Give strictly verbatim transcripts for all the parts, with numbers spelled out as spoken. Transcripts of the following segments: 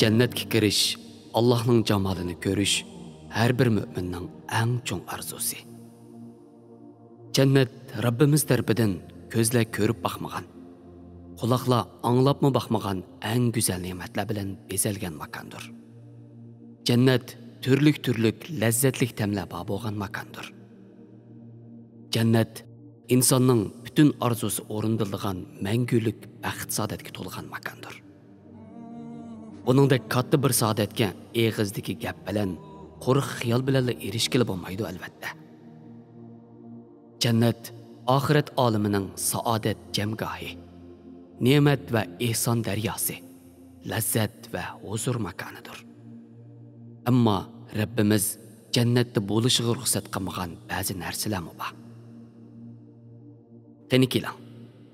جەننەتكە كىرىش، ئاللاھنىڭ جامالىنى كۆرۈش ھەر بىر مۆمىننىڭ ئەڭ چوڭ ئارزۇسى. جەننەت رەببىمىز تەرىپىدىن كۆزلەر كۆرۈپ باقمىغان، قۇلاقلار ئاڭلاپمۇ باقمىغان ئەڭ گۈزەل نېمەتلەر بىلەن بېزەلگەن ماكاندۇر. جەننەت تۈرلۈك-تۈرلۈك لەززەتلىك تەملەر بار بولغان ماكاندۇر. جەننەت ئىنساننىڭ پۈتۈن ئارزۇسى ئورۇندىلىدىغان مەڭگۈلۈك بەخت-سائادەتكە تولغان ماكاندۇر. بۇنىڭدەك كاتتا بىر سائادەتكە ئېغىزدىكى گەپ بىلەن، قۇرۇق خىيال بىلەنلا ئېرىشكىلى بولمايدۇ، ئەلۋەتتە. جەننەت ئاخىرەت ئالىمىنىڭ سائادەت جەمگاھى، نېمەت ۋە ئېھسان دەرياسى، لەززەت ۋە ھۇزۇر ماكانىدۇر. ئەمما رەببىمىز جەننەتتە بولۇشىغا رۇخسەت قىلمىغان بەزى نەرسىلەرمۇ بار. قېنى كېلىڭ،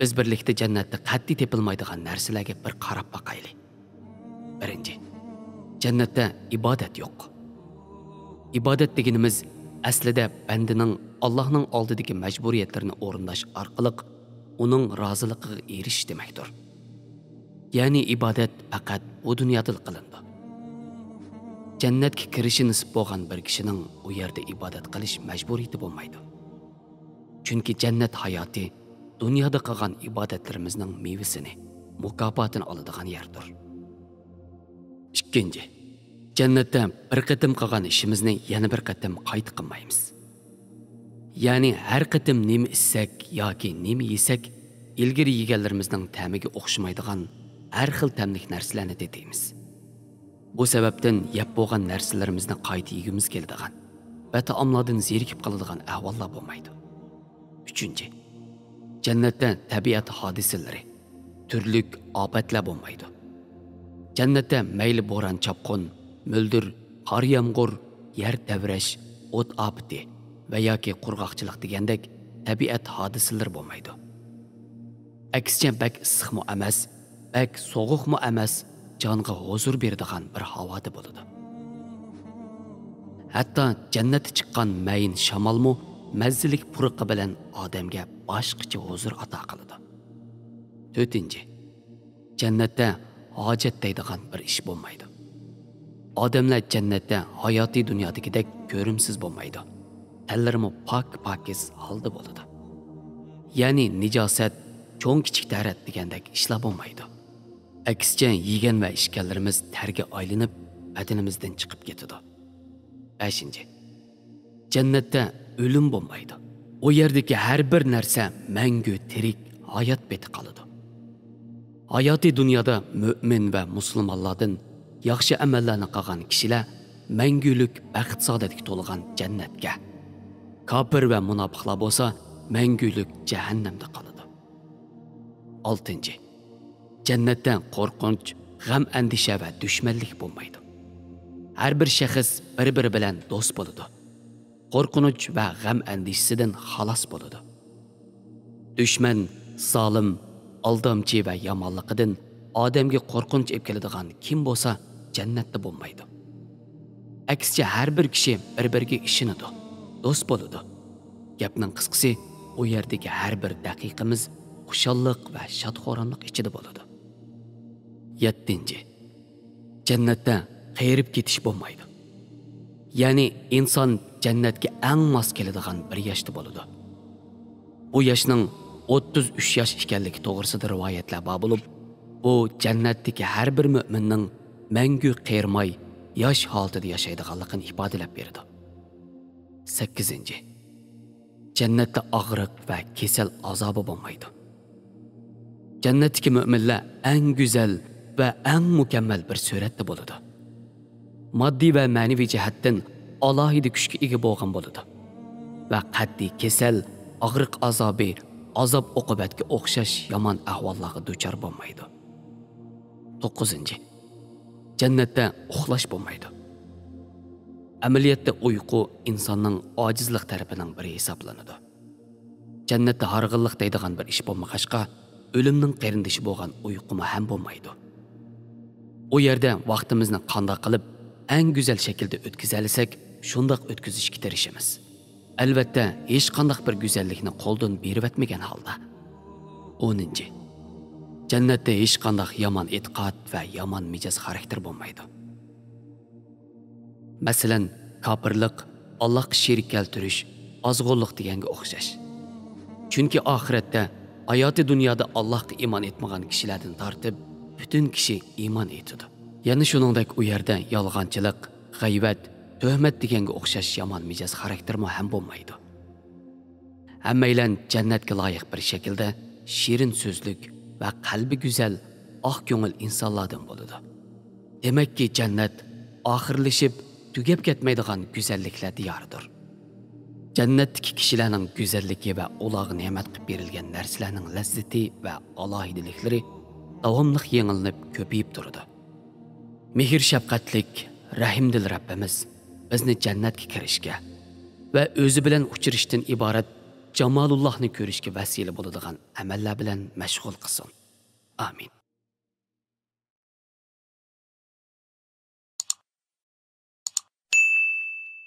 بىز بىرلىكتە جەننەتتە قەتئىي تېپىلمايدىغان نەرسىلەرگە بىر قاراپ باقايلى. بىرىنچى، جەننەتتە ئىبادەت يوق. ئىبادەت دېگىنىمىز ئەسلىدە بەندىنىڭ ئاللاھنىڭ ئالدىدىكى مەجبۇرىيەتلىرىنى ئورۇنداش ئارقىلىق ئۇنىڭ رازىلىقىغا ئېرىشىش دېمەكتۇر. يەنى ئىبادەت پەقەت بۇ دۇنيادىلا قىلىنىدۇ. جەننەتكە كىرىشى نېسىپ بولغان بىر كىشىنىڭ ئۇ يەردە ئىبادەت قىلىش مەجبۇرىيىتى بولمايدۇ. چۈنكى جەننەت ھاياتى دۇنيادا قىلغان ئىبادەتلىرىمىزنىڭ مېۋىسىنى، مۇكاپاتىنى ئالىدىغان يەردۇر. ئىككىنچى، جەننەتتە بىر قېتىم قىلغان ئىشىمىزنى يەنە بىر قېتىم قايتا قىلمايمىز. يەنى ھەر قېتىم نېمە ئىچسەك ياكى نېمە يېسەك، ئىلگىرى يېگەنلىرىمىزنىڭ تەمىگە ئوخشىمايدىغان ھەر خىل تەملىك نەرسىلەرنى تېتىيمىز. بۇ سەۋەبتىن يەپ بولغان نەرسىلىرىمىزنى قايتا يېگۈمىز كېلىدىغان ۋە تائاملاردىن زېرىكىپ قالىدىغان ئەھۋاللار بولمايدۇ. ئۈچىنچى، جەننەتتە تەبىئەت ھادىسىلىرى، تۈرلۈك ئاپەتلەر بولمايدۇ. جەننەتتە مەيلى بوران-چاپقۇن، مۆلدۈر، قار-يامغۇر، يەر تەۋرەش، ئوت ئاپىتى ۋە ياكى قۇرغاقچىلىق دېگەندەك تەبىئەت ھادىسىلىرى بولمايدۇ. ئەكسىچە بەك ئىسسىقمۇ ئەمەس، بەك سوغۇقمۇ ئەمەس، جانغا ھۇزۇر بېرىدىغان بىر ھاۋادا بولىدۇ. ھەتتا جەننەتتە چىققان مەيىن شامالمۇ مەززىلىك پۇرىقى بىلەن ئادەمگە باشقىچە ھۇزۇر ئاتا قىلىدۇ. تۆتىنچى، جەننەتتە ھاجەت دەيدىغان بىر ئىش بولمايدۇ. ئادەملەر جەننەتتە ھاياتىي دۇنيادىكىدەك كۆرۈمسىز بولمايدۇ. تەنلىرىمۇ پاك-پاكىز ھالدا بولىدۇ. يەنى نىجاسەت، چوڭ-كىچىك تەرەت دېگەندەك ئىشلار بولمايدۇ. ئەكسىچە يېگەن ۋە ئىچكەنلىرىمىز تەرگە ئايلىنىپ، بەدىنىمىزدىن چىقىپ كېتىدۇ. بەشىنچى، جەننەتتە ئۆلۈم بولمايدۇ. ئۇ يەردىكى ھەر بىر نەرسە مەڭگۈ تىرىك، ھايات پېتى قالىدۇ. ھاياتىي دۇنيادا مۆمىن ۋە مۇسۇلمانلاردىن ياخشى ئەمەللەرنى قىلغان كىشىلەر مەڭگۈلۈك بەخت-سائادەتكە تولغان جەننەتكە، كاپىر ۋە مۇناپىقلار بولسا مەڭگۈلۈك جەھەننەمدە قالىدۇ. ئالتىنچى، جەننەتتە قورقۇنچ، غەم-ئەندىشە ۋە دۈشمەنلىك بولمايدۇ. ھەر بىر شەخس بىر-بىرى بىلەن دوست بولىدۇ. قورقۇنچ ۋە غەم-ئەندىشىسىدىن خالاس بولىدۇ. دۈشمەن، زالىم، ئالدامچى ۋە يامانلىقىدىن ئادەمگە قورقۇنچ ئېلىپ كېلىدىغان كىم بولسا، جەننەتتە بولمايدۇ. ئەكسىچە، ھەر بىر كىشى بىر-بىرىگە ئىشىنىدۇ، دوست بولىدۇ. گەپنىڭ قىسقىسى، ئۇ يەردىكى ھەر بىر دەقىقىمىز خۇشاللىق ۋە شاد-خۇراملىق ئىچىدە بولىدۇ. يەتتىنچى، جەننەتتە قېرىپ كېتىش بولمايدۇ. يەنى ئىنسان جەننەتكە ئەڭ ماس كېلىدىغان بىر ياشتا بولىدۇ. بۇ ياشنىڭ ئوتتۇز ئۈچ ياش ئىكەنلىكى توغرىسىدا رىۋايەتلەر بار بولۇپ، بۇ جەننەتتىكى ھەر بىر مۆمىننىڭ مەڭگۈ قېرىماي، ياش ھالىتىدە ياشايدىغانلىقىنى ئىپادىلەپ بېرىدۇ. سەككىزىنچى، جەننەتتە ئاغرىق ۋە كېسەل ئازابى بولمايدۇ. جەننەتتىكى مۆمىنلەر ئەڭ گۈزەل ۋە ئەڭ مۇكەممەل بىر سۈرەتتە بولىدۇ. ماددىي ۋە مەنىۋى جەھەتتىن ئالاھىدە كۈچكە ئىگە بولغان بولىدۇ ۋە قەتئىي كېسەل، ئاغرىق ئازابى، ئازاب-ئوقۇبەتكە ئوخشاش يامان ئەھۋاللارغا دۇچار بولمايدۇ. توققۇزىنچى، جەننەتتە ئۇخلاش بولمايدۇ. ئەمەلىيەتتە ئۇيقۇ ئىنساننىڭ ئاجىزلىق تەرىپىنىڭ بىرى ھېسابلىنىدۇ. جەننەتتە ھارغىنلىق دەيدىغان بىر ئىش بولمىغاچقا، ئۆلۈمنىڭ قېرىندىشى بولغان ئۇيقۇمۇ ھەم بولمايدۇ. ئۇ يەردە ۋاقتىمىزنى قانداق قىلىپ ئەڭ گۈزەل شەكىلدە ئۆتكۈزەلىسەك، شۇنداق ئۆتكۈزۈشكە تىرىشىمىز. ئەلۋەتتە، ھېچقانداق بىر گۈزەللىكنى قولدىن بېرىۋەتمىگەن ھالدا. ئونىنچى، جەننەتتە ھېچقانداق يامان ئېتىقاد ۋە يامان مىجەز خاراكتېر بولمايدۇ. مەسىلەن، كاپىرلىق، ئاللاھقا شېرىك كەلتۈرۈش، ئازغۇنلۇق دېگەنگە ئوخشاش. چۈنكى ئاخىرەتتە ھاياتىي دۇنيادا ئاللاھقا ئىمان ئېيتمىغان كىشىلەردىن تارتىپ پۈتۈن كىشى ئىمان ئېيتىدۇ. يەنە شۇنىڭدەك ئۇ يەردە يالغانچىلىق، غەيۋەت، تۆھمەت دېگەنگە ئوخشاش يامان مىجەز خاراكتېرمۇ ھەم بولمايدۇ. ھەممەيلەن جەننەتكە لايىق بىر شەكىلدە شېرىن سۆزلۈك ۋە قەلبى گۈزەل، ئاق كۆڭۈل ئىنسانلاردىن بولىدۇ. دېمەككى، جەننەت ئاخىرلىشىپ، تۈگەپ كەتمەيدىغان گۈزەللىكلەر دىيارىدۇر. جەننەتتىكى كىشىلەرنىڭ گۈزەللىكى ۋە ئۇلارغا نېمەت قىلىپ بېرىلگەن نەرسىلەرنىڭ لەززىتى ۋە ئالاھىدىلىكلىرى داۋاملىق يېڭىلىنىپ، كۆپىيىپ تۇرىدۇ. مېھىر-شەپقەتلىك، رەھىمدىل رەببىمىز بىزنى جەننەتكە كىرىشكە ۋە ئۆزى بىلەن ئۇچرىشىشتىن ئىبارەت جامالۇللاھنى كۆرۈشكە ۋەسىلە بولىدىغان ئەمەللەر بىلەن مەشغۇل قىلسۇن. ئامىن.